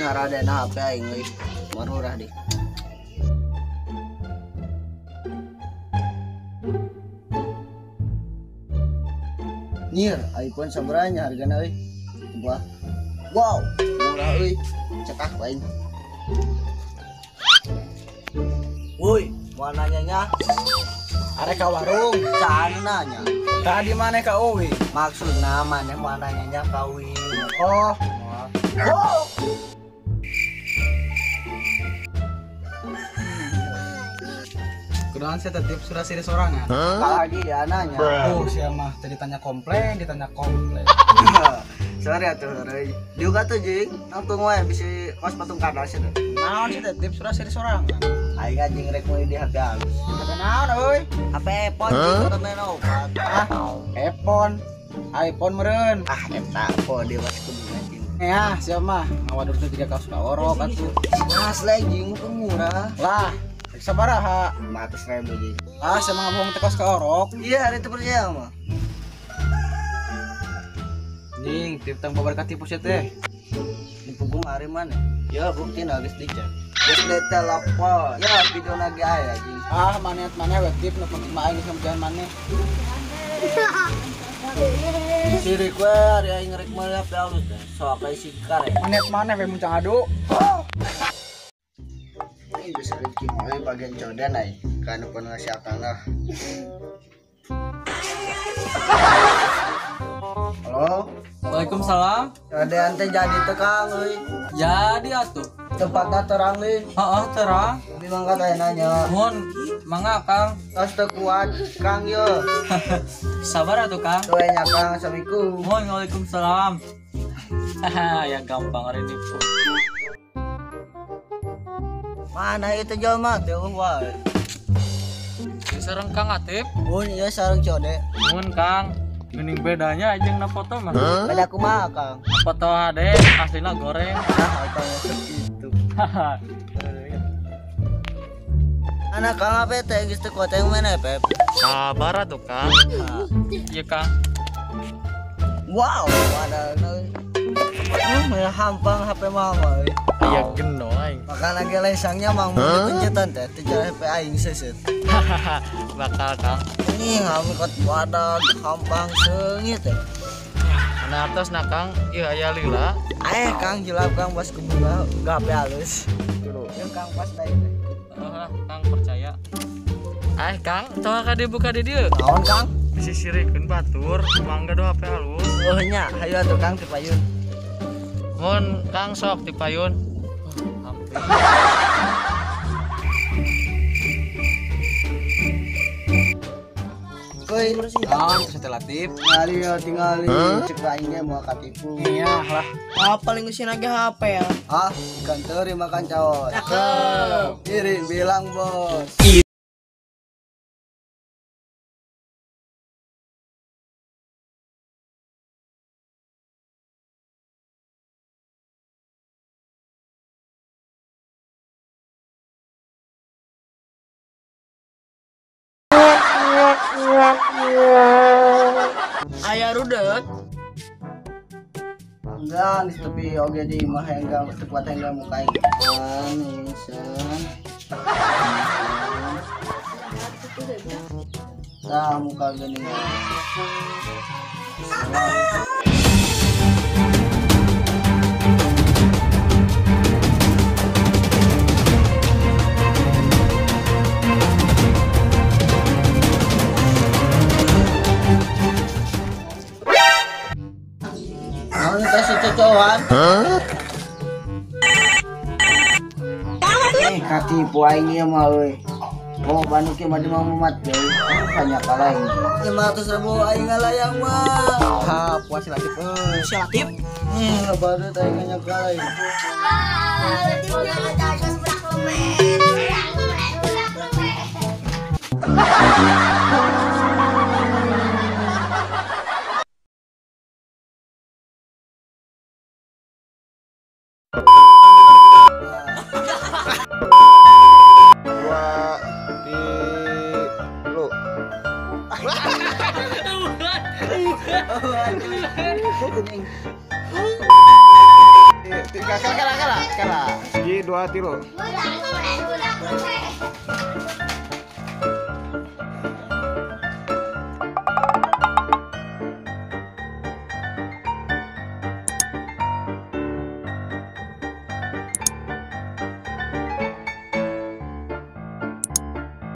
Haradena HP aing euy. Marurah deh. Nyir, iPhone sabaraha hargana euy? Wah. Wow, murah euy. Cekak aing. Woi, mau nanya nya? Arek ka warung, saha nu nanya? Tadi maneh ka Uwi. Maksudna maneh mau nanya nya ka Uwi. Oh. Wow. Kebetulan saya tetip sudah siri sorangan. Lagi ya nanya. Oh, siapa mah tadi tanya komplain, ditanya komplain. Sorry atuh, sorry. Juga tuh jing, nangtung wae bisi kos patung kana sih. Naon sih tetip sudah siri sorangan. Aing anjing rek meuli di HP halus. HP naon euy? HP iPhone jeung temen opat. Ah, iPhone. iPhone meureun. Ah, eta po dia masih kudu anjing. Ya, siapa mah ngawadur teh tiga kaos ka orok atuh. Asli anjing murah. Lah, sabaraha? 500.000 jing. Ah, saya mah ngabohong teh kaos ka orok. Iya, hari itu percaya mah. Jing, tip tang babar katipu sia teh. Nipu hari mana? Ya, buktina geus dicek. Geus ditelepon. Ya, video lagi aya jing. Ah, manet maneh we tip nu penting mah aing geus ngambean maneh. Sirik we ari aing rek meuli HP alus teh. Sok aya sikar ya. Manet maneh we muncang adu. Ini bisa rezeki euy bagian coden ai. Kanu pun ngasih akang lah. Halo. Waalaikumsalam. Coden teh jadi teu Kang euy. Jadi atuh. Tempatna terang euy. Heeh, terang. Memang kata nanya. Mun, mangga Kang. Tos teu kuat Kang ye. Sabar atuh Kang. Tuh nya Kang, assalamualaikum. Mun, waalaikumsalam. Haha, ya gampang hari nipu. Mana itu jelema teh wae. Sareng Kang Atip. Mun ieu sareng code. Mun Kang. Geuning bedanya jeung na foto mah. Beda kumaha Kang? Foto HD aslina goreng. Ah, akang segitu. Anak Kang apa teh geus teu kuat yang mana Pep? Sabar atuh Kang. Iya Kang. Wow, ada hampang HP mama. Aya geno aing. Makan lagi lesangnya mang mau dipencetan teh, teh HP aing seset. Bakal Kang. Ini hamkot badag hampang seungit teh. Mana atas na Kang, ieu aya lila. Eh Kang jelap Kang pas kebunga HP halus. Yang Kang pas teh. Heeh, Kang percaya. Eh Kang, coba ka dibuka di dieu. Naon Kang? Bisi sirikeun batur, mangga do HP halus. Oh nya, hayu atuh Kang ti payun. Mun Kang sok ti payun. Koi, naon teh Latif? Tingali ya, tingali. Cek aing ge moal katipu. Iya lah. Apa paling geus lagi HP ya? Ah, ikan teri makan caos. Cakep. Iri bilang bos. Aya rudet. Enggak, geus tepi oge di imah henggang teu kuat henggang muka aing. Anisan. Tah muka geuning. Kacauan. Eh, katipu aing ieu mah euy. Oh, Bandung kieu mah mau mat euy. Banyak kalah aing. 500.000 aing ngalayang mah. Ha, puas si Latif euy. Si Latif. Baru aing banyak kalah aing. Tiga, kala, kala, kala. 1, 2, 3.